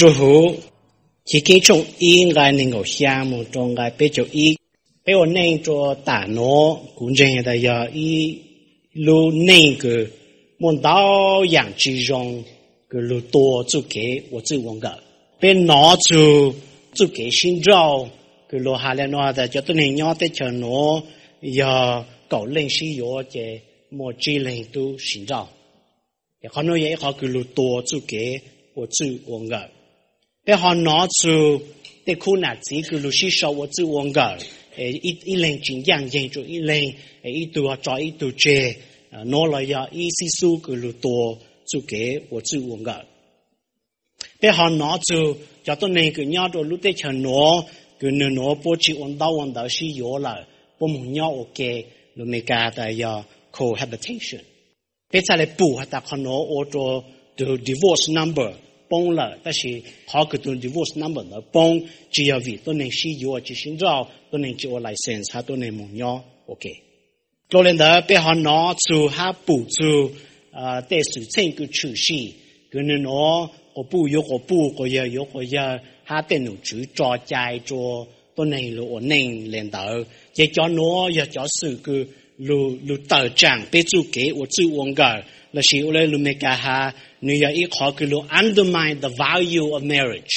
Rua huv Chiv Keeb tshooj ib nqai nees nkaum xya mus rau nqai peb caug ib. Peb ua neej rua tam nuav kuv ntseeg tas yog ib lub neej kws muaj ntau yaam tsi zoo kws lug tua txuj kev ua txwj ua nkawm. Peb nov txug txuj kev sib nrauj kws lug has le nuav tas cov tuab neeg nyob teb chaws nuav yog kaum leej sib yuav ces muaj tsib leeg tub sib nrauj. Ces qhov nuav yog ib qhov kws lug tua txuj kev ua txwj ua nkawm. Peb ho nov txug tej khub nam txiv kws lug sib sau ua txwj ua nkawm, ib leeg tsi ncaaj nceeg rua ib leeg, ib tug tso ib tug tseg, nuav los yog ib xib xub kws lug tua txuj kev ua txwj ua nkawm. Peb ho nov txug cov tuab neeg kws nyob rua lub teb chaws nuav kws nwg nuav puab tsi ua ntaub ua ntawv sib yuav lawm, puab moog nyob ua ke, lug Amelikas tas yog cohabitation. Peb txhaj le pum has tas qhov nuav ua rua tug divorce number poob lawm, tab sis qhov kws tug divorce number ntawd poob tsi yog vim tuab neeg sib yuav tsi sib nrauj, tuab neeg tsi ua license hab tuab neeg moog nyob ua ke. Dlua le ntawd peb ho nov txug hab pum txug tej xwm txheej kws tshwm sim kws nwg nuav quas puj yuav quas puj, quas yawg yuav quas yawg, hab tej nom tswv tso cai rua tuab neeg lug ua neej le ntawd. Ces cov nuav yog cov xwm kws lug tawm tsaam peb txuj kev ua txwj ua nkawm, lossis ua le lug Amelikas has, nwg yog ib qhov kws lug undermine the value of marriage.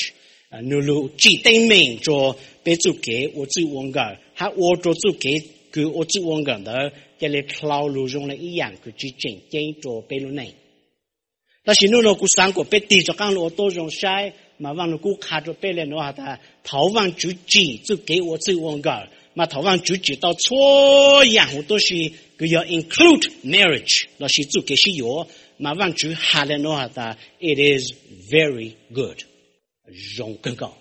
Nwg lug tsim teeb meem rua peb txuj kev ua txwj ua nkawm hab ua rua txuj kev kws ua txwj ua nkawm ntawd ca le dlhau lug zoo le ib yaam kws tsi tseem ceeb rua peb lub neej. Tab sis nub nuav kuv xaav kuas peb tig rov qaab lug ua tuab zoo saib, mas Vaaj Lug Kub qha rua peb le nuav has tas thaum Vaajtswv tsim txuj kev ua txwj ua nkawm, mas thaum Vaajtswv tsim tau txhua yaam huv tuab si kws yog include marriage lossis txuj kev sib yuav, mas Vaajtswv has le nuav has tas it is very good, zoo kawg nkaus.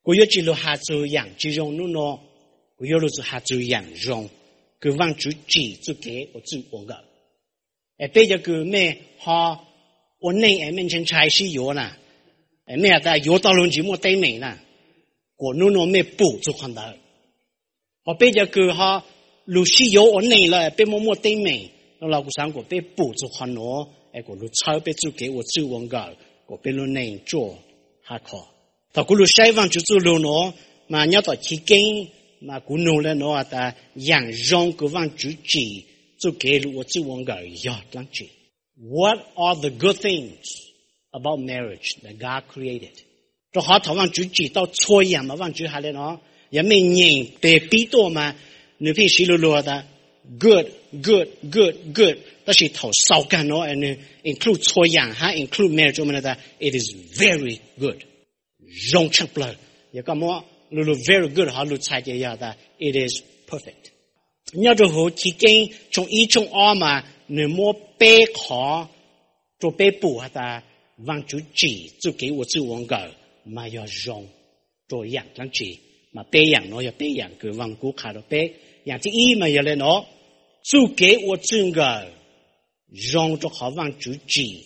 Kuv yuav tsi lug has txug yaam tsi zoo nub nuav, kuv yuav lug has txug yaam zoo kws Vaajtswv tsim txuj kev ua txwj ua nkawm. Es peb cov kws mej ho ua neej es mej ntshai ntshai sib yuav na, mej has tas yuav tau lug ntsis muaj teeb meem na, kuas nub nuav mej pum txug qhov ntawd. Ho peb cov kws ho lug sib yuav ua neej lawm peb muaj muaj teeb meem no los kuv xaav kuas peb pum txug qhov nuav es kuas lug txhawb peb txuj kev ua txwj ua nkawm kuas peb lub neej tsuaj hab khov. Thaum kuv lug saib Vaajtswv txuj lug nuav, mas nyob tom Chiv Keeb, mas kuv nug le nuav tas yaam zoo kws Vaajtswv tsim txuj kev lug ua txwj ua nkawm yog dlaab tsi? What are the good things about marriage that God created? Rua qhov thaum Vaajtswv tsim tau txhua yaam mas Vaajtswv has le nuav, yog mej nyeem peg pib tuaj mas nwg pheej siv lug lug tas good, good, good, good, tab sis thaum xaus kag nuav nwg include txhua yaam hab include marriage tas it is very good, zoo tshaaj plawg. Yog koj muab lug lug very good hov lug txhais ces yog tas it is perfect. Nyob rua huv Chiv Keeb tshooj ib tshooj ob mas nwg muab peb qhov rua peb pum has tas Vaajtswv tsim txuj kev ua txwj ua nkawm mas yog zoo rua yaam dlaab tsi. Mas peb yaam nuav yog peb yaam kws Vaaj Lug Kub qha rua peb. Yaam thib ib mas yog le nuav, txuj kev ua txwj nkawm zoo rua qhov Vaajtswv tsim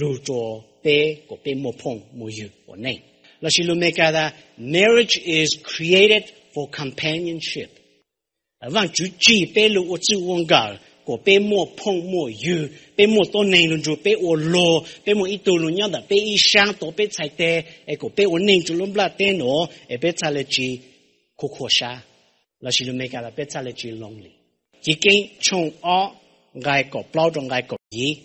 lug rua peb kuas peb muaj phooj muaj ywg ua neej. Lossis lug Amelikas tas marriage is created for companionship. Vaajtswv tsim peb lug ua txwj ua nkawm kuas peb muaj phooj muaj ywg, peb muaj tuab neeg lug nrug peb ua luag, peb muaj ib tug lug nyob ntawm peb ib saab tuav peb txhais teg es kuas peb ua neej rua lub nplaj teb nuav es peb txhaj le tsi khuv khuam sab, lossis lug Amelikas tas peb txhaj le tsi lonely. Chiv Keeb tshooj ob nqai kaum plaub rua nqai kaum yim.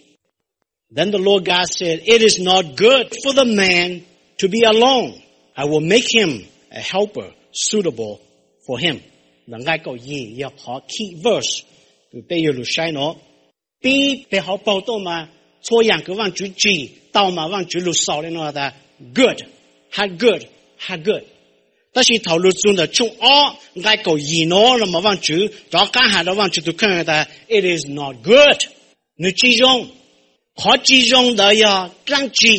Then the Lord God said, it is not good for the man to be alone. I will make him a helper suitable for him. Ntawm nqai kaum yim yog qhov key verse kws peb yuav lug saib nuav. Pib peg hauv paug tuaj mas txhua yaam kws Vaajtswv tsim tau mas Vaajtswv lug xaus le nuav tas good, hab good, hab good. Tab sis thaum lug txug ntawm tshooj ob nqai kaum yim nuav los mas Vaajtswv rov qaab has rua Vaajtswv tug kheej tas it is not good. Nwg tsi zoo. Qhov tsi zoo ntawd yog dlaab tsi?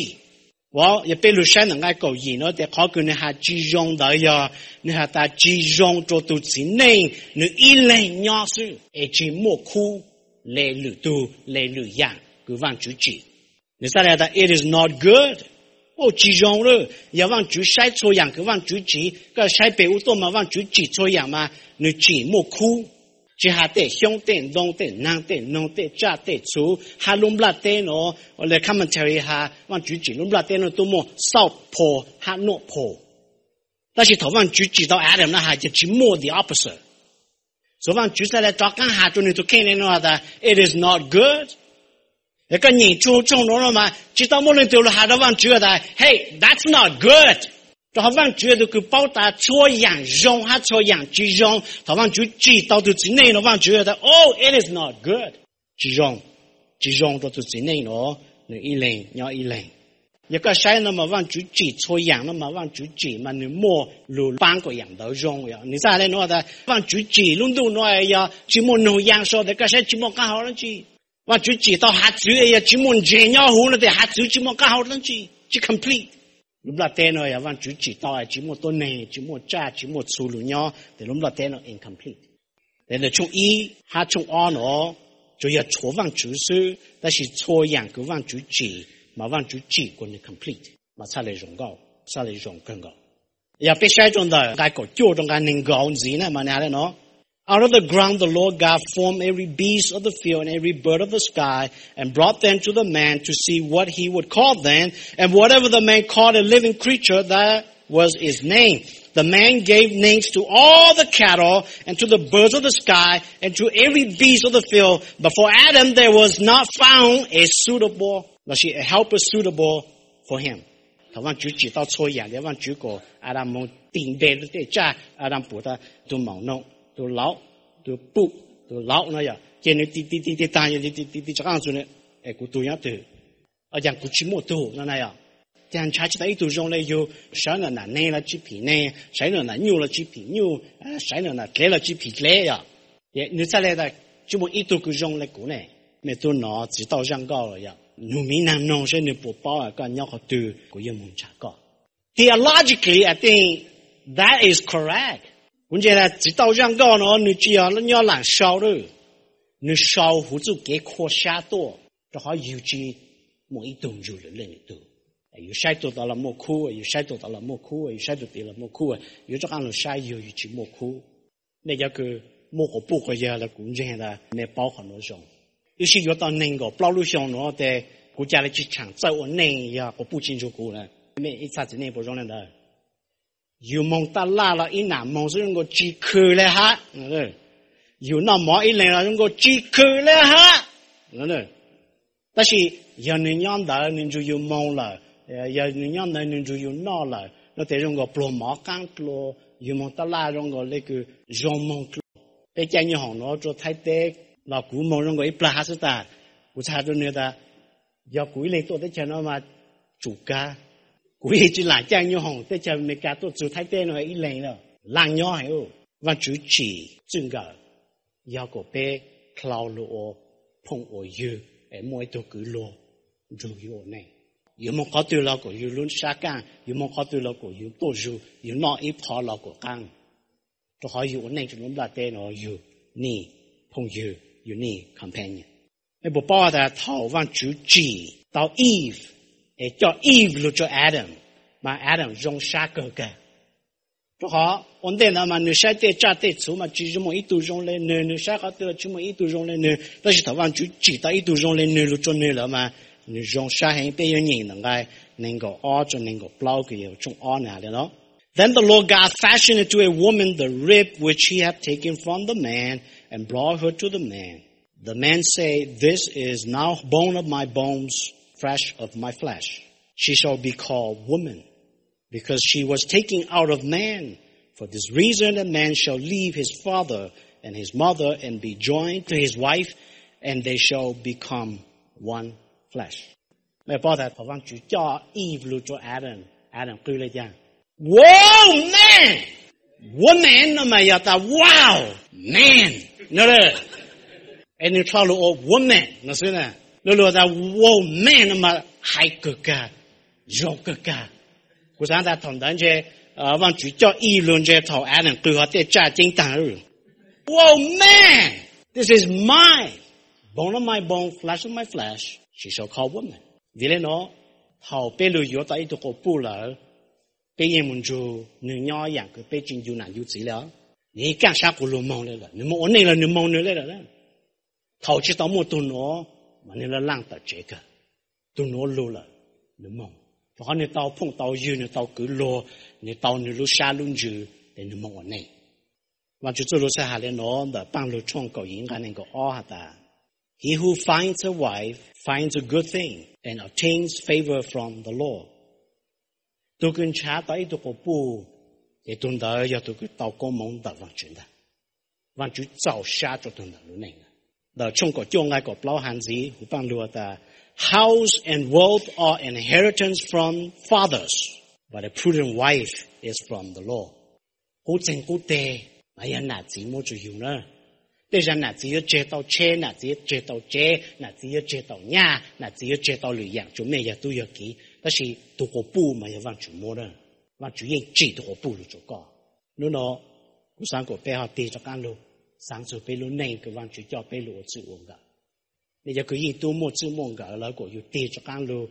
Yog peb lug saib ntawm nqai kaum yim nuav tes qhov kws nwg has tsi zoo ntawd yog nwg has tas tsi zoo rua tug txiv neej nwg ib leeg nyob xwb es tsi muaj khub le lwm tug le lwm yaam kws Vaajtswv tsim. Nwg xaav le tas it is not good. Tsi zoo lawm. Yog Vaajtswv saib txhua yaam kws Vaajtswv tsim, koj saib peg ub tuaj mas Vaajtswv tsim txhua yaam mas nwg tsim muaj khub. Tsis has tej xyoob tej ntoo tej naag tej noog tej tsaj tej txhu hab lub nplaj teb no, le commentary has Vaajtswv tsim lub nplaj teb no tuaj muaj south pole hab north pole. Tab sis thaum Vaajtswv tsim tau Adam no has ces tsis muaj, the opposite. Txug Vaajtswv txhaj le rov qaab has rua nwg tug kheej le no tas it is not good. Es koj nyeem txug tsoog nuav no mas tsis tau muaj leej twg lug has rua Vaajtswv tas hey, that's not good. Rua qhov Vaajtswv tug kws paub tas txhua yaam zoo hab txhua yaam tsis zoo. Thaum Vaajtswv tsim tau tug txiv neej no Vaajtswv tas oh, it is not good. Tsis zoo, tsis zoo rua tug txiv neej no, nwg ib leeg nyob ib leeg. Yog koj saib no mas Vaajtswv tsim txhua yaam no mas Vaajtswv tsim mas nwg muaj lug paab kuas yaam ntawd zoo. Nwg txhaj le no tas Vaajtswv tsim lub ntuj no yog tsis muaj noog yaa sau tes koj saib tsis muaj qaab hau dlaab tsi. Vaajtswv tsim tau hav txwv yog tsis muaj ntseg nyob huv no tes hav txwv tsis muaj qaab hau dlaab tsi, tsis complete. Lub nplaj teb no yog Vaajtswv tsim tau tsis muaj tuab neeg tsis muaj tsaj tsis muaj txhu lug nyob tes lub nplaj teb no incomplete. Tes ntawm tshooj ib hab tshooj ob no tsuas yog tshuav Vaajtswv xwb, tab sis txhua yaam kws Vaajtswv tsim mas Vaajtswv tsim kuas nwg complete mas txhaj le zoo nkauj, txhaj le zoo kawg nkaus. Yog peb saib rua ntawm nqai kaum cuaj rua nqai neeg nkaus ntxiv na mas nwg has le no: Out of the ground the Lord God formed every beast of the field and every bird of the sky and brought them to the man to see what he would call them. And whatever the man called a living creature, that was its name. The man gave names to all the cattle and to the birds of the sky and to every beast of the field. But for Adam there was not found a suitable, a helper suitable for him. Thaum Vaajtswv tsim tau txhua yaam tes Vaajtswv kom Adas moog tim npe tej tsaj, Adas pum tas tug maum noog, tug laub, tug pum, tug laub no yog ces nwg ti ti ti ti taag, ti ti ti ti tov qaab txug, es kuv tug nyob twg? Yaam kuv tsis muaj tug no na yog. Ces ntshaw tsis tau ib tug zoo le yug, sawv ntawm nam neeg los tsis phim neeg, sawv ntawm nam nyuj los tsis phim nyuj, sawv ntawm nam dlev los tsis phim dlev yog. Nwg txhaj le tas tsis muaj ib tug kws zoo le kuv ne. Mej tub nov txiv tauj zaaj nkauj los yog nug miv naag noog saib nwg puas paub koj nyob qhov twg kuv yuav moog ntshaw koj. Theologically I think that is correct. Kuv ntseeg tas txiv tauj zaaj nkauj no nwg tsis yog nyob laam sau lawm, nwg sau huv txuj kev khua sab tuaj, rua qhov yug tsis muaj ib tug nrug lwm leej lwm tug. Yug saib tug tod los muaj khub, yug saib tug tod los muaj khub, yug saib tug tid los muaj khub, yug rov qaab lug saib yug, yug tsis muaj khub. Nej cov kws muaj quas puj quas yawg los kuv ntseeg tas mej paub qhov nuav zoo. Wb sib yuav tau neeg nkaum plaub lub xyoo nuav tes kuv ca le tsi tshaam txawj ua neej yog quas puj tsi nrug kuv na. Mej ib txhaj txiv neej puas zoo le ntawd? Yug moog taj laj los ib nam moog xwb zoo nkaus tsi khw le hab. Yug noj mov ib leeg los zoo nkaus tsi khw le hab. Tab sis yog nwg nyob ntawd nwg nrug yug moog lawm, yog nwg nyob ntawd nwg nrug yug noj lawm no tes zoo nkaus pluag mov qaab dlua. Yug moog taj laj zoo nkaus le kws zoo moog dlua. Peb caij nyoob hoom nuav rua Thaib teb los kuv moog zoo nkaus ib plag hab xwb tas. Kuv txhaj has rua nwg tas yog kuv ib leeg tuaj teb chaws no mas tsum kag. Kuv yeej tsi laam caij nyoob hoom teb chaws Amelikas tuaj txug Thaib teb no ib leeg lawm. Laaj nyob heev. Vaajtswv tsim txwj nkawm yog kom peb dlhau lug ua phooj ua ywg es muaj ib tug kwv luag nrug yug ua neej. Yug moog qhov twg los kom yug lub sab kaaj, yug moog qhov twg los kom yug tuaj zug, yug noj ib qho los kom qaab. Rua qhov yug ua neej rua lub nplaj teb no yug need phooj ywg, yug need companion. Mej puas paub tas thaum Vaajtswv tsim tau Eve es coj Eve lug rua Adam, mas Adam zoo sab kawg kag. Rua qhov ua ntej ntawd mas nwg saib tej tsaj tej txhu mas tsi muaj ib tug zoo le nwg, nwg saib qhov twg los tsi muaj ib tug zoo le nwg. Tab sis thaum Vaajtswv tsim tau ib tug zoo le nwg lug rua nwg lawm mas nwg zoo sab heev. Peb yuav nyeem ntawm nqai neeg nkaum ob rua neeg nkaum plaub kws yog tshooj ob na le no: Then the Lord God fashioned into a woman the rib which he had taken from the man and brought her to the man. The man said, this is now bone of my bones, flesh of my flesh. She shall be called woman, because she was taken out of man. For this reason a man shall leave his father and his mother and be joined to his wife, and they shall become one flesh. Mej paub tas thaum Vaajtswv coj Eve lug rua Adam, Adam qw le caag? Wow, man! Woman no mas yog tas wow, man no. Es nwg dlhau lug ua woman no xwb na. Lug lug tas wow, man no mas hais kawg kag, zoo kawg kag. Kuv xaav tas thaum ntawd ntshe Vaajtswv coj Eve lug ntshe thaum Adam qw ho tej tsaj ceeb taag. Wow, man! This is my bone of my bone, flesh of my flesh. She shall call woman. Vim le no, thaum peb lug yuav tau ib tug quas puj lawm, peb yeej mus nrug nwg nyob yaam kws peb tsi ncu nam ncu txiv le os. Nws yeej kaj sab quas lug moog le lawm, nws moog ua neej los nws moog nws le lawm na. Thaus tsis tau muaj tug nuav mas nws laj laaj tawm tsev kawg, tug nuav lug lawm nws moog. Rua qhov nws tau phooj tau ywg, nws tau kwv luag, nws tau nws lub sab lub ntsws, tes nws moog ua neej. Vaajtswv txuj lug txhaj has le nuav ntawm Paaj Lug tshooj kaum yim nqai neeg nkaum ob has tas, He who finds a wife finds a good thing and obtains favor from the Lord. Tug kws nrhav tau ib tug quas puj, ces tug ntawd yog tug kws tau koob moov ntawm Vaajtswv ntag. Vaajtswv txaus sab rua tug ntawd lub neej. Ntawm tshooj kaum cuaj nqai kaum plaub has ntxiv huv Paaj Lug tas, House and wealth are inheritance from fathers, but a prudent wife is from the Lord. Qub txeeg qub teg mas yog nam txiv muab rua yug na. Tej zag nam txiv yuav tseg tau tsheb, nam txiv yuav tseg tau tsev, nam txiv yuav tseg tau nyaj, nam txiv yuav tseg tau lwm yaam rua mej yog tub yog kiv, tab sis tug quas puj mas yog Vaajtswv muab na. Vaajtswv yeej tsim tug quas puj lug rua koj. Nub nua kuv xaav kuas peb ho tig rov qaab lug xaav txug peb lub neej kws Vaajtswv coj peb lug ua txwj ua nkawm. Nej cov kws yeej tub muaj txwj muaj nkawm lawm kuas yug tig rov qaab lug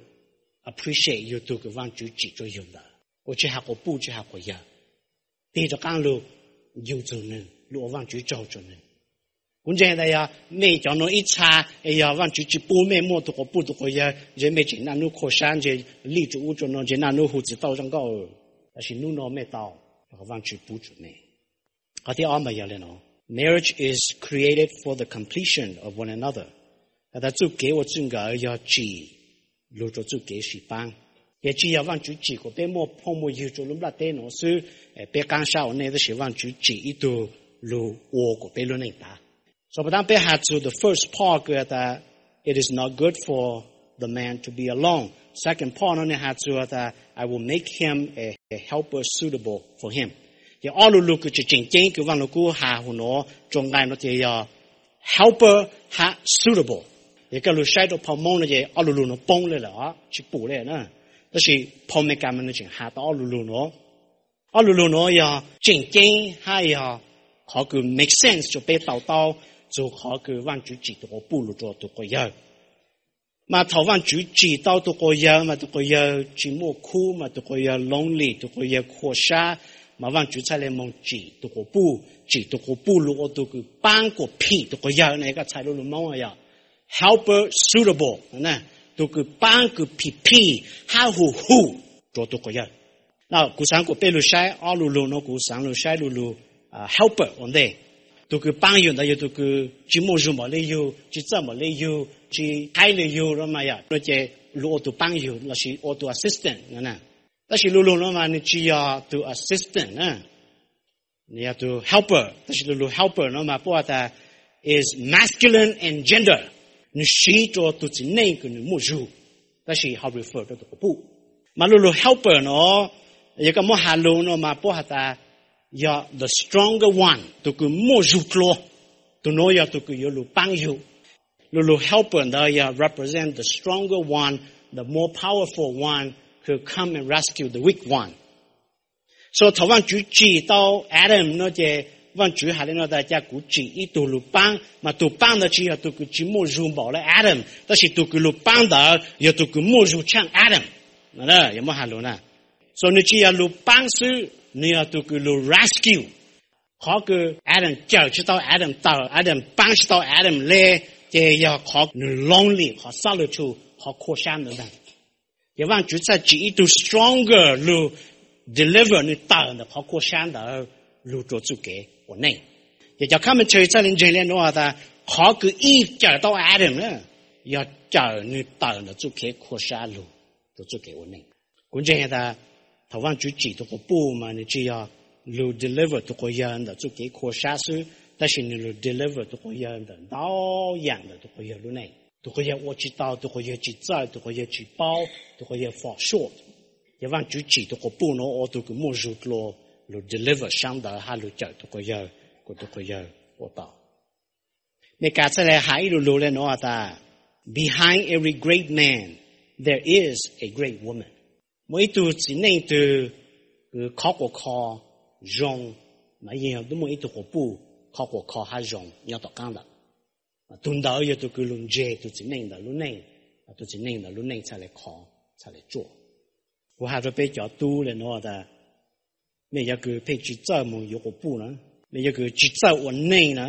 appreciate yug tug kws Vaajtswv tsim rua yug ntawd, ua tsi has quas puj tsi has quas yawg. Tig rov qaab lug yug txug nwg, lug ua Vaajtswv tsaug rua nwg. Kuv ntseeg tas yog mej cov nuav ib txha es yog Vaajtswv tsi pub mej muaj tug quas puj tug quas yawg, ntshe mej tseem naj nub khua sab, ntshe lij rua ub rua no, ntshe naj nub hu txiv tauj zoo nkauj. Tab sis nub nua mej tau, Vaajtswv pub rua mej. Qhov thib ob mas yog le nuav, marriage is created for the completion of one another. Has tas txuj kev ua txwj nkawm yog tsim lug rua txuj kev sib paab. Ces tsi yog Vaajtswv tsim kuas peb muaj phooj muaj ywg rua lub nplaj teb nuav xwb, peb qaab sab ua neej, tab sis Vaajtswv tsim ib tug lug ua kuas peb lub neej taag. So puas taab peb has txug the first part kws has tas, It is not good for the man to be alone. Second part no nwg has txug has tas, I will make him a, a helper suitable for him. Ces ob lu lug kws tseem tseem ceeb kws Vaaj Lug Kub has huv nuav rua nqai nuav ces yog helper hab suitable. Yog koj lug saib rua phau Moob no ces ob lu lug nuav poob le lawm, tsi pum le na. Tab sis phau Amelikas mas nwg tseem has tau ob lu lug nuav. Ob lu lug nuav yog tseem ceeb hab yog qhov kws make sense rua peb tau taub txug qhov kws Vaajtswv tsim tug quas puj lug rua tug quas yawg. Mas thaum Vaajtswv tsim tau tug quas yawg mas tug quas yawg tsi muaj khub, mas tug quas yawg lonely, tug quas yawg khua sab, mas Vaajtswv txhaj le moog tsim tug quas puj, tsim tug quas puj lug ua tug kws paab kuas phim tug quas yawg na. Koj txhais lu lug Moob yog helper suitable, tug kws paab kws phim phim hab hum hum rua tug quas yawg. Kuv xaav kuas peb lug saib ob lu lug nuav, kuv xaav lug saib lu lug helper ua ntej. Tug kws paab yug ntawd yog tug kws tsi muaj zug npaum le yug, tsi txawj npaum le yug, tsi haib le yug no mas yog no ces lug ua tug paab yug lossis ua tug assistant. Tab sis lu lug nuav mas nwg tsi yog tug assistant na, nwg yog tug helper. Tab sis lu lug helper nuav mas puab has tas is masculine in gender, nwg siv rua tug txiv neej kws nwg muaj zug, tab sis ho refer rua tug quas puj. Mas lu lug helper nuav, yog koj muab has lug nuav mas puab has tas yog the stronger one, tug kws muaj zug dlua. Tug nuav yog tug kws yuav lug paab yug. Lu lug helper ntawd yog represent the stronger one, the more powerful one who come and rescue the weak one. So thaum Vaajtswv tsim tau Adam no ces Vaajtswv has le nuav tas, ca kuv tsim ib tug lug paab, mas tug paab ntawd tsi yog tug kws tsi muaj zug npaum le Adam, tab sis tug kws lug paab ntawd yog tug kws muaj zug tshaaj Adam. Yog muab has lug na, so nwg tsi yog lug paab xwb, nwg yog tug kws lug rescue. Qhov kws Adam cawm tsi tau Adam tawm, Adam paab tsi tau Adam le, ces yog qhov nwg lonely, qhov solitude, qhov khua sab ntawd ntag. Ces Vaajtswv txhaj tsim ib tug stronger lug deliver, nwg tawm ntawm qhov khua sab ntawd lug rua txuj kev ua neej. Ces cov commentary txhaj le ntseeg le nuav tas, qhov kws Eve cawm tau Adam na, yog cawm nwg tawm ntawm txuj kev khua sab lug rua txuj kev ua neej. Kuv ntseeg tas thaum Vaajtswv tsim tug quas puj mas nwg tsi yog lug deliver tug quas yawg ntawm txuj kev khua sab xwb, tab sis nwg lug deliver tug quas yawg ntawm ntau yaam ntawm tug quas yawg lub neej. Tug quas yawg ua tsi tau, tug quas yawg tsi txawj, tug quas yawg tsi paub, tug quas yawg fall short. Ces Vaajtswv tsim tug quas puj nuav ua tug kws muaj zug dlua lug deliver sab ntawd hab lug cawm tug quas yawg, kuas tug quas yawg ua tau. Melikas txhaj le has ib lu lug le nuav tas, Behind every great man there is a great woman. Muaj ib tug txiv neej twg kws khov quas kho zoo, mas yeej yog muaj ib tug quas puj khov quas kho hab zoo nyob tom qaab ntawd. Tug ntawd yog tug kws lug ntseg tug txiv neej ntawd lub neej, tug txiv neej ntawd lub neej txhaj le khov, txhaj le ruaj. Kuv has rua peb cov tub le nuav tas, mej cov kws pheej tsi txawj moog yuav quas puj na, mej yog kws tsi txawj ua neej na,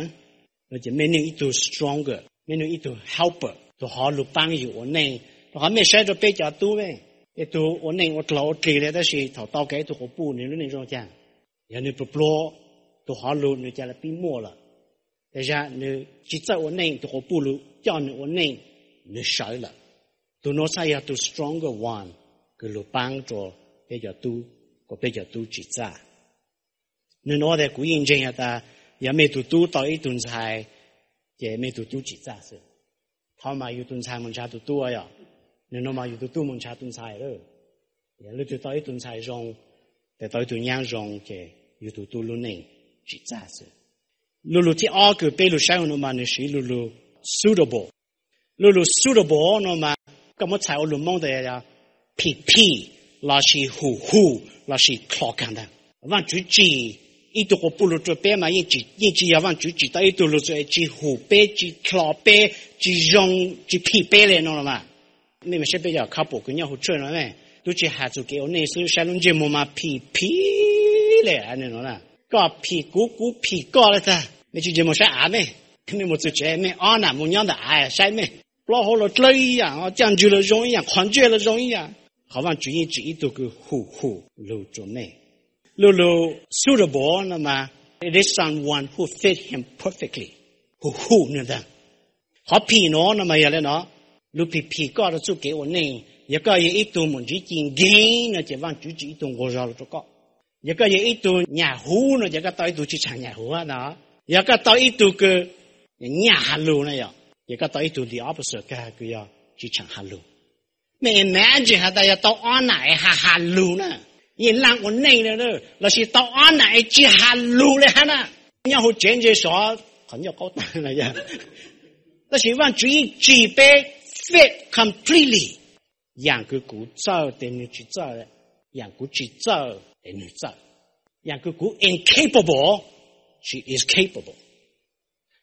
no ces mej nwj ib tug stronger, mej nwj ib tug helper, tug hov lug paab yug ua neej. Rua qhov mej saib rua peb cov tub, tej tug ua neej ua dlog ua dlig le, tab sis thaum tau kag ib tug quas puj nwg lub neej zoo caag? Yog nwg pluag pluag, tug hov lug nwg ca le pib muaj lawm. Tej zag nwg tsi txawj ua neej, tug quas puj lug coj nwg ua neej, nwg sawv lawm. Tug nuav txhaj yog tug stronger one kws lug paab rua peb cov tub, kom peb cov tub tsim txaj. Nwg nuav tas kuv yeej ntseeg has tas, yog mej tug tub tau ib tug ntxhais, ces mej tug tub tsim txaj xwb. Thov mas yug tug ntxhais moog nrhav tug tub yog, nwg nuav mas yug tug tub moog nrhav tug ntxhais lawm. Yog lub tug tau ib tug ntxhais zoo, tes tau ib tug nyaab zoo, ces yug tug tub lub neej tsim txaj xwb. Lu lug thib ob kws peb lug saib nuav mas nwg siv lu lug suitable. Lu lug suitable nuav mas koj muab txhais ua lug Moob tas yog phim phim, lossis hum hum, lossis khlom kag ntag. Vaajtswv tsim ib tug quas puj lug rua peb mas yeej tsi, yeej tsi yog Vaajtswv tsim tau ib tug lug tsi hum peb, tsi khlom peb, tsi zoo, tsi phim peb le nuav los mas. Mej mas saib peb cov couple kws nyob huv tshwj nuav, tub tsi has txug kev ua neej xwb, saib lub ntsej muag mas phim phim le. Koj phim kuv, kuv phim koj le tag. Mej tsi ntsej muag saib av mej, mej moog txug tsev mej ob nam moog nyob ntawm av saib mej. Plaub hau los dlawb ib yaam, caj ntswg los zoo ib yaam, qhov ntsej los zoo ib yaam. Qhov Vaajtswv yeej tsim ib tug kws hum hum lug rua mej. Lu lug suitable nuav mas, it is someone who fit him perfectly, hum hum nwg ntag. Qhov phim nuav no mas yog le nuav, lug phim phim koj rua txuj kev ua neej. Yog koj yog ib tug mum ntsiv ci nkeeb no ces Vaajtswv tsim ib tug nquag zog lug rua koj. Yog koj yog ib tug nyam huv no ces koj tau ib tug tsi tshaam nyam huv na. Yog koj tau ib tug kws nyam has lug na yog, ces koj tau ib tug the opposite kag kws yog tsi tshaam has lug. Mej imagine has tas yog tau ob nam es has has lug na, yeej laaj ua neej le, lossis tau ob nam es tsi has lug le hab na. Nyob huv tsev ntse sov qhov ncauj qaub taag. Tab sis Vaajtswv yeej tsim peb fit completely. Yaam kws kuv txawj tes nwg tsi txawj, yaam kuv tsi txawj tes nwg txawj, yaam kws kuv incapable, she is capable,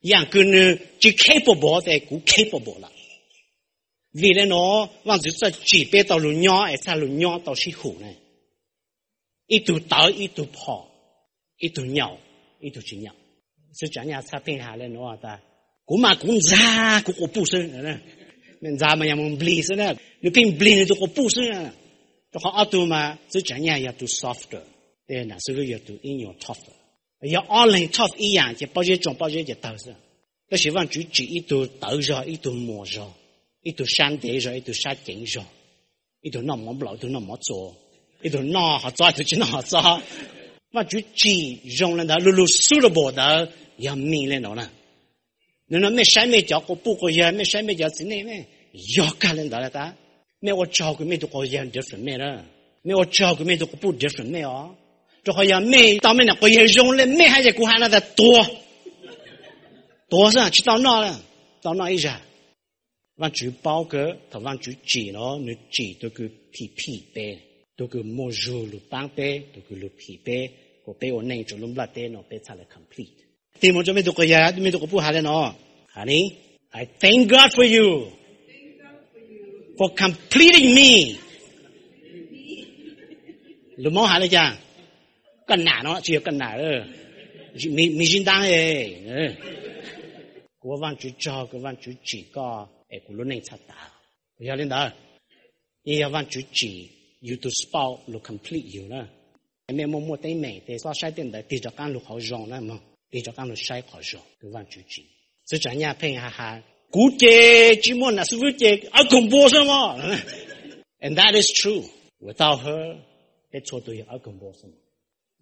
yaam kws nwg tsi capable tes kuv capable lawm. Vim le nuav Vaajtswv txawj tsim peb tau lug nyob es txhaj lug nyob tau sib hum na. Ib tug tawv ib tug phom, ib tug nyaum ib tug tsi nyaum. Xwb tsaam nyaj txhaj pheej has le nuav tas, kuv mas kuv ntxag kuv quas puj xwb. Mej ntxag mas yog moog nplig xwb na, nwg pheej nplig nwg tug quas puj xwb. Rua qhov ob tug mas xwb tsaam nyaj yog tug softer, tes nam xwb lub yog tug ib nyuas tougher. Yog ob leeg tough ib yaam ces pob zeb tsoo pob zeb ces tawg xwb. Tab sis Vaajtswv tsim ib tug tawv zog, ib tug muas zog, ib tug sab ntev zog, ib tug sab ceev zog, ib tug noj mov nplaum, ib tug noj mov txuas, ib tug noj hov txob, ib tug tsi noj hov txob. Vaajtswv tsim zoo le ntawd, lu lug suitable ntawd yog mean le nuav na. Nws no mej saib mej cov quas puj quas yawg, mej saib mej cov txiv neej, mej yog kag le ntawd le tas. Mej ua tsaug kws mej tug quas yawg different mej na. Mej ua tsaug kws mej tug quas puj different mej os. Rua qhov yog mej tau mej nam quas yawg zoo le mej hab yog kuv has no tas tuag, tuag xwb tsi tau noj, tau noj ib zag. Vaajtswv paub kawg thaum Vaajtswv tsim no, nws tsim tug kws phim phim peb, tug kws muaj zug lug paab peb, tug kws lug phim peb, kuas peb ua neej rua lub nplaj teb no peb txhaj le complete. Tig moog rua mej tug quas yawg, mej tug quas puj has le no, Honey, I thank God for you for completing me. Lug Moob has le caag? Koj nam no tsi yog koj nam, mi zib ntaab. Kuv ua Vaajtswv tsaug kws Vaajtswv tsim koj es kuv lub neej txhaj tav. Yog le ntawd, yeej yog Vaajtswv tsim yug tug spouse lug complete yug na. Mej muaj muaj teeb meem tes xob saib tej ntawd, tig rov qaab lug qhov zoo na mog, tig rov qaab lug saib qhov zoo kws Vaajtswv tsim. Xwb tsaam nyaj pheej has has, kuv ces tsi muaj nam xib fwb ces awb koog npua xwb mog. And that is true. Without her, peb txhua tug yog awb koog npua xwb mog.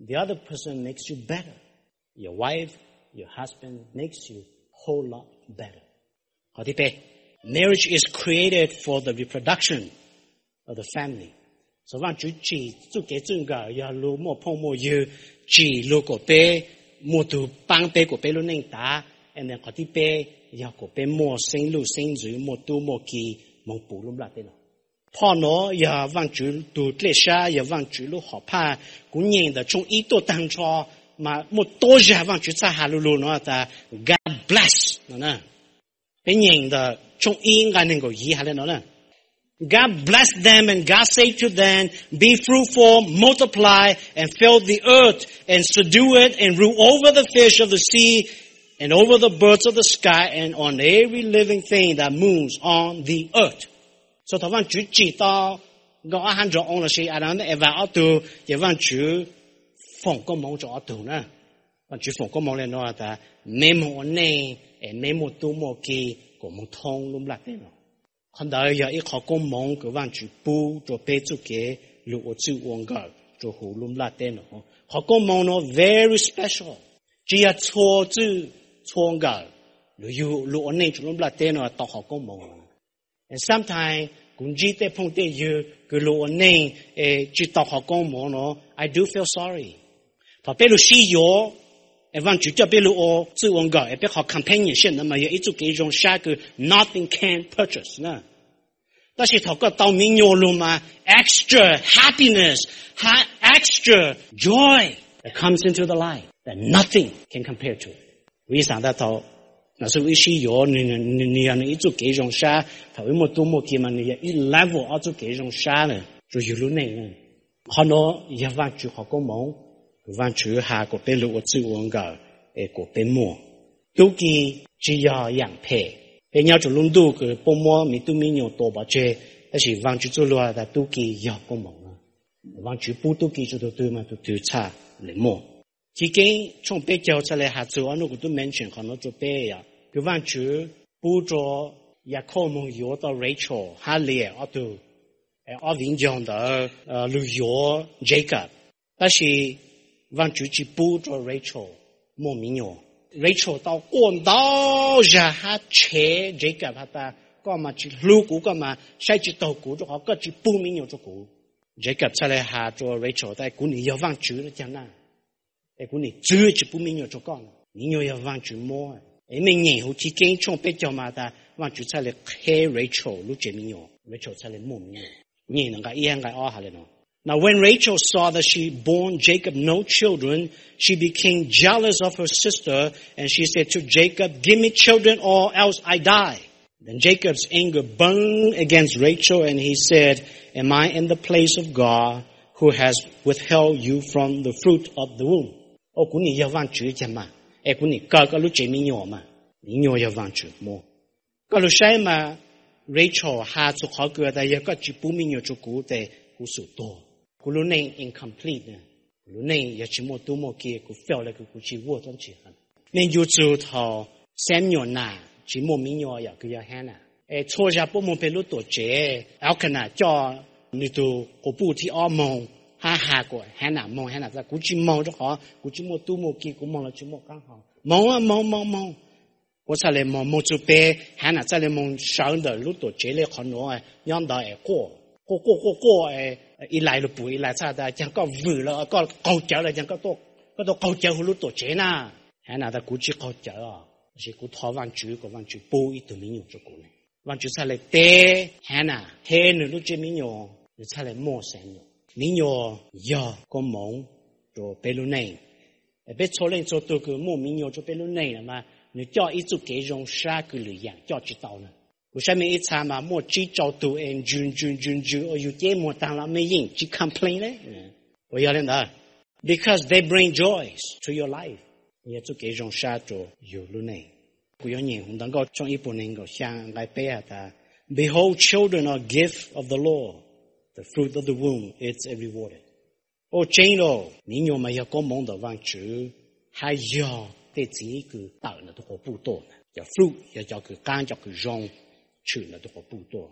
The other person makes you better. Your wife, your husband makes you whole lot better. Qhov thib peb, marriage is created for the reproduction of the family. So Vaajtswv tsim txuj kev txwj nkawm yog lug muaj phooj muaj ywg, tsim lug kuas peb muaj tug paab peb kuas peb lub neej tav. And then qhov thib peb yog kuas peb muaj xeeb luj xeeb ntxwv, muaj tub muaj ki moog puv lub nplaj teb no. Phoj no yog Vaajtswv tug dlej sab, yog Vaajtswv lub hom phaj. Kuv nyeem ntawm tshooj ib tuaj taag nrho, mas muaj tuab zag Vaajtswv txhaj has lu lug no tas God bless no na. Peb nyeem ntawm tshooj ib nqai neeg nkaum yim has le no na. God blessed them, and God said to them, "Be fruitful, multiply, and fill the earth, and subdue it, and rule over the fish of the sea, and over the birds of the sky, and on every living thing that moves on the earth." So thaum Vaajtswv tsim tau nkaus ob hab nrog oo los sis Adas Evas ob tug ces Vaajtswv foom koob moov rua ob tug na. Vaajtswv foom koob moov le nuav tas, meb moog ua neej es meb muaj tub muaj ki kuas moog thoob lub nplaj teb no. Qhov ntawd yog ib qhov koob moov kws Vaajtswv pub rua peb txuj kev lug ua txwj ua nkawm rua huv lub nplaj teb no. Qhov koob moov nuav very special, tsi yog txhua txwj txhua nkawm lug yug lug ua neej rua lub nplaj teb no tau qhov koob moov no. And sometimes kuv ntsib tej phooj tej ywg kws lug ua neej es tsi tau qhov koob moov no, I do feel sorry. Thaum peb lug sib yuav es Vaajtswv coj peb lug ua txwj ua nkawm es peb qhov companionship ntawd mas yog ib txuj kev zoo sab kws nothing can purchase na. Tab sis thaum koj tau mi nyuas lug mas extra happiness, ha, extra joy that comes into the life that nothing can compare to. Kuv yeej xaav tas thaum nam xib hwb wb sib yuav, nwg yog nwg ib txuj kev zoo sab, thaum wb muaj tub muaj ki mas nwg yog ib level ob txuj kev zoo sab lawm rua yug lub neej. Qhov nuav yog Vaajtswv qhov koob moov kws Vaajtswv has kuas peb lug ua txwj ua nkawm es kuas peb muaj. Tub ki tsi yog yaam phem. Peb nyob rua lub ntuj kws puab muab miv tub miv nyuas tua pov tseg, tab sis Vaajtswv txuj lug tas tub ki yog koob moov. Vaajtswv pub tub ki rua tug twg mas tug twg txhaj le muaj. Chiv Keeb tshooj peb caug txhaj le has txug ob nub kuv tub mention qhov nuav rua peb yom, kws Vaajtswv pub rua Yakhauj moog yuav tau Rachel hab Leah ob tug, ob viv ncaus ntawd lug yuav Jacob. Tab sis Vaajtswv tsi pub rua Rachel muaj miv nyuas. Rachel tau quaj ntau zag hab tshev Jacob has tas, koj mas tsi hlub kuv, koj mas saib tsi taug kuv rua qhov koj tsi pub miv nyuas rua kuv. Jacob txhaj le has rua Rachel tas, kuv nim yog Vaajtswv lub caag na, es kuv nim txwv tsi pub miv nyuas rua koj. Miv nyuas yog Vaajtswv muab. Es mej nyeem huv Chiv Keeb tshooj peb caug mas tas Vaajtswv txhaj le qheb Rachel lub tsev miv nyuas, Rachel txhaj le muaj miv nyuas. Nyeem nqai ib nqai ob has le nuav. Now when Rachel saw that she bore Jacob no children, she became jealous of her sister, and she said to Jacob, "Give me children, or else I die." Then Jacob's anger burned against Rachel, and he said, "Am I in the place of God, who has withheld you from the fruit of the womb?" Au, kuv nim yog Vaajtswv caag mas, es kuv nim kaw koj lub tsev miv nyuas mas. Miv nyuas yog Vaajtswv muab. Koj lug saib mas, Rachel has txug qhov kws tas yog koj tsi pub miv nyuas rua kuv tes kuv xum tuag. Kuv lub neej incomplete, kuv lub neej yog tsi muaj tub muaj ki, kuv fail le kws kuv tsi vuag dlaab tsi. Mej ncu txug thaum Samuel nam tsi muaj miv nyuas yom, kws yog Hannah. Es txhua zag puab moog peg lub tuam tsev, Elkanah coj nwg tug quas puj thib ob moog, hab has kuas Hannah moog, Hannah tas kuv tsi moog rua qhov kuv tsi muaj tub muaj ki, kuv moog los tsi muaj qaab hau. Moog, moog, moog, moog. Puab txhaj le moog, moog txug peg Hannah txhaj le moog sawv ntawm lub tuam tsev le qhov nuav nyob ntawd es quaj, quaj quaj quaj quaj. Eli lug pum Eli txhaj tas, caag koj vwm los koj qaug cawv los caag koj tuaj qaug cawv huv lub tuam tsev na. Hannah tas kuv tsi qaug cawv os, tab sis kuv thov Vaajtswv kuas Vaajtswv pub ib tug miv nyuas rua kuv. Vaajtswv txhaj le teb Hannah, teb nwg lub tsev miv nyuas, nwg txhaj le muaj Samuel. Miv nyuas yog koob moov rua peb lub neej. Peb txhua leej txhua tug kws muaj miv nyuas rua peb lub neej mas nwg coj ib txuj kev zoo sab kws lwm yaam coj tsi tau na. Kuv saib mej ib txha mas muaj tsib rau tug es ntsws ntsws ntsws ntsws ua yug ceb muag taag los mej yeej tsi complain le. Puas yog le ntawd? Because they bring joys to your life. Yog txuj kev zoo sab rua yug lub neej. Kuv yuav nyeem huv Ntawv Nkauj tshooj ib puas neeg nkaum xyaa nqai peb has tas, "Behold, children are gift of the Lord. The fruit of the womb is a reward." Au, tseeb lauj, miv nyuas mas yog koob moov ntawm Vaajtswv, hab yog tej txiv kws tawm ntawm tug quas puj tuaj. Cov fruit yog cov kws qaab, cov kws zoo, tshwm ntawm tug quas puj tuaj.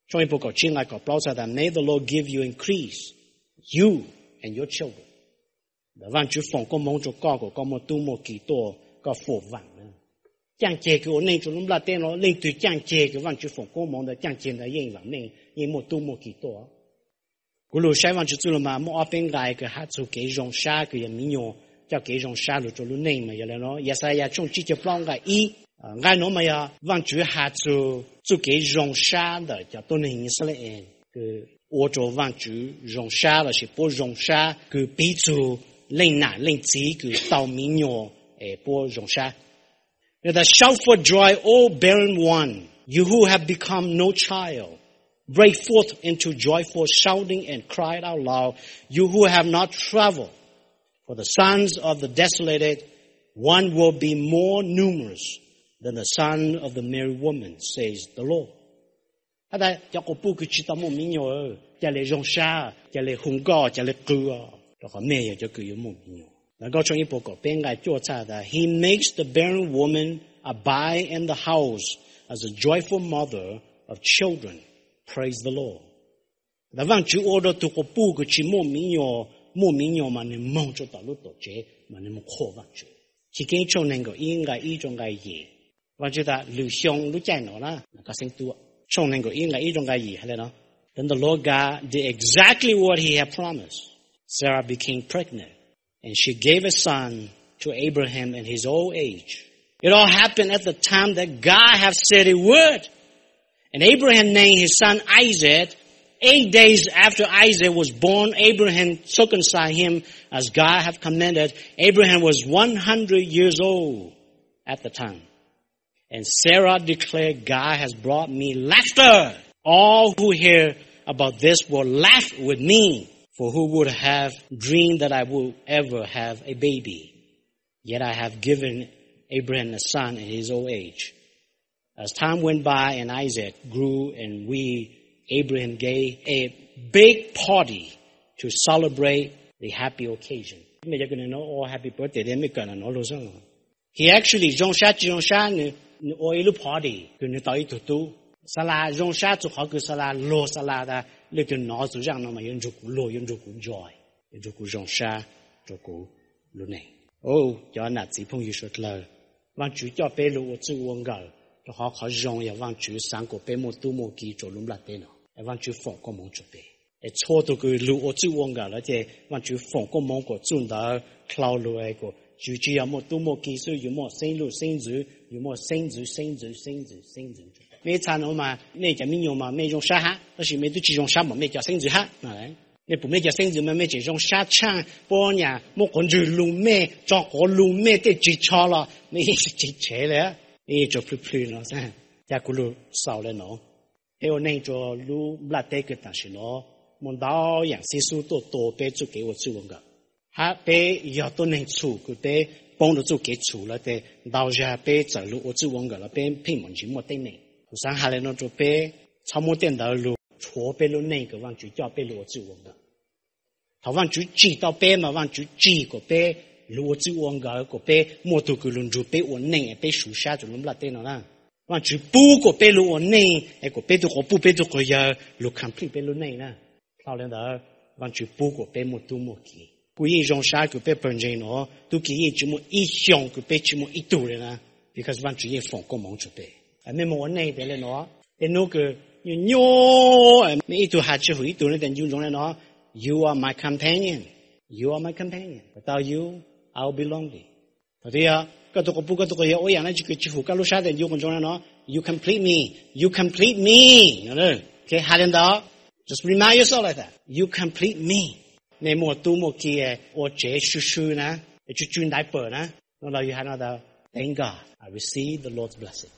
Tshooj ib puas kaum tsib nqai kaum plaub txhaj tas, "May the Lord give you increase, you and your children." Ntawm Vaajtswv foom koob moov rua koj kuas koj muaj tub muaj ki tuaj, koj fuam vaam na. Caaj ceg kws ua neej rua lub nplaj teb no, leej twg caaj ceg kws Vaajtswv foom koob moov ntawd, caaj ceg ntawd yeej vaam meej, yeej muaj tub muaj ki tuaj. Kuv lug saib Vaajtswv txuj lug mas muaj ob peb nqai kws has txug kev zoo sab kws yog miv nyuas coj kev zoo sab lug rua lub neej mas yog le nuav, Yaxayas tshooj tsib caug plaub nqai ib. Nqai nuav mas yog Vaajtswv has txug txuj kev zoo sab ntawm cov tuab neeg Yixalayees kws ua rua Vaajtswv zoo sab lossis puab zoo sab, kws piv txug leej nam leej txiv kws tau miv nyuas es puab zoo sab. Nws tas, "Shout for joy, O barren one, you who have become no child. Break forth into joyful shouting and cry out loud, you who have not traveled. For the sons of the desolated one will be more numerous than the son of the married woman, says the Lord. Has tas cov quas puj kws tsis tau muaj miv nyuas, ca le zoo sab, ca le hu nkauj, ca le qw, rau qhov mej yog cov kws yuav muaj miv nyuas. Nkauj tshooj ib puas kaum peb nqai cuaj txhais tas, He makes the barren woman abide in the house as a joyful mother of children. Praise the Lord. Has tas Vaajtswv ua rau tug quas puj kws tsis muaj miv nyuas muaj miv nyuas mas nwg moog rua tom lub tuam tsev mas nwg moog qhuas Vaajtswv. Chivkeeb tshooj neeg nkaum ib nqai ib rua nqai yim. Vaajtswv tas lwm xyoo lub caij nuav na, tshooj neeg nkaum ib nqai ib rua nqai yim has le nuav, Then the Lord God did exactly what he had promised. Sarah became pregnant, and she gave a son to Abraham in his old age. It all happened at the time that God had said it would. And Abraham named his son Isaac. Eight days after Isaac was born, Abraham circumcised him as God had commanded. Abraham was one hundred years old at the time. And Sarah declared, God has brought me laughter. All who hear about this will laugh with me, for who would have dreamed that I would ever have a baby? Yet I have given Abraham a son in his old age. As time went by and Isaac grew and weaned, Abraham gave a big party to celebrate the happy occasion. Mej cov kws nov ua happy birthday, mej kawm nov lug xwb. He actually, zoo sab tsis zoo sab, nwg ua ib lub party kws nwg tau ib tug tub. Xalas zoo sab txug qhov kws Xalas luag Xalas tas, leej twg nov txug zaaj no mas yuav nrug kuv luag, yuav nrug kuv enjoy, yuav nrug kuv zoo sab rua kuv lub neej. Cov nam txiv phooj ywg suav dlawg, Vaajtswv coj peb lug ua txwj ua nkawm, rua qhov qhov zoo yog Vaajtswv xaav kuas peb muaj tub muaj ki rua lub nplaj teb no. Vaajtswv foom koob moov rua peb. Es txhua tug kws lug ua txwj ua nkawm lawm ces Vaajtswv foom koob moov kuas txuj ntawd dlhau lug, kuas yus tsis yog muaj tub muaj ki xwb, yus muaj xeeb luj xeeb ntxwv, yus muaj xeeb ntxwv xeeb ntxwv xeeb ntxwv xeeb ntxwv. Mej txha nuav mas mej cov miv nyuas mas mej zoo sab hab, tab sis mej tub tsi zoo sab npaum mej cov xeeb ntxwv hab. Mej pum mej cov xeeb ntxwv mas mej tseem zoo sab tshaaj, puab nyam muab quav ntswg lug mej, tso quav lug mej tej tsig tsho los mej yeej tsis tshev le, mej yeej tsuas plhws plhws no. Ca kuv lug xaus le nuav. Peb ua neej rua lub nplaj teb kws tam sim nuav muaj ntau yaam xib xub tuaj tua peb txuj kev ua txwj ua nkawm, hab peb yog tuab neeg txhum kws peb poob rua txuj kev txhum lawm tes ntau zag peb txawm lug ua txwj ua nkawm los peb pheej mam ntsis muaj teeb meem. Kuv xaav has le nuav rua peb, txhob muab tej ntawd lug rhuav peb lub neej kws Vaajtswv coj peb lug ua txwj ua nkawm. Thaum Vaajtswv tsim tau peb mas Vaajtswv tsim kuas peb lug ua txwj ua nkawm, kuas peb muaj tug kws lug nrug peb ua neej es peb suv sab rua lub nplaj teb no na. Vaajtswv pub kuas peb lug ua neej es kuas peb tug quas puj peb tug quas yawg lug complete peb lub neej na. Dlhau le ntawd, Vaajtswv pub kuas peb muaj tub muaj ki. Kuv yeej zoo sab kws peb pawg ntseeg nuav tub ki yeej tsis muaj ib xyoos kws peb tsis muaj ib tug le na, because Vaajtswv yeej foom koob moov rua peb. Mej moog ua neej tes le nuav, tej nub kws nyuaj nyuaj mej ib tug has tsi hum ib tug ne, tes ncu ntsoov le nuav, You are my companion. You are my companion. Without you, I will be lonely. Thaum twg yog koj tug quas puj koj tug quas yawg ua yaam dlaab tsi kws tsi hum koj lub sab tes ncu ntsoov le nuav, You complete me. You complete me. Has le ntawd, just remind yourself like that, You complete me. Mej muaj tub muaj ki ua tsev sw sw na, tsw tsw diaper na, no los yus has no tas, Thank God I receive the Lord's blessing.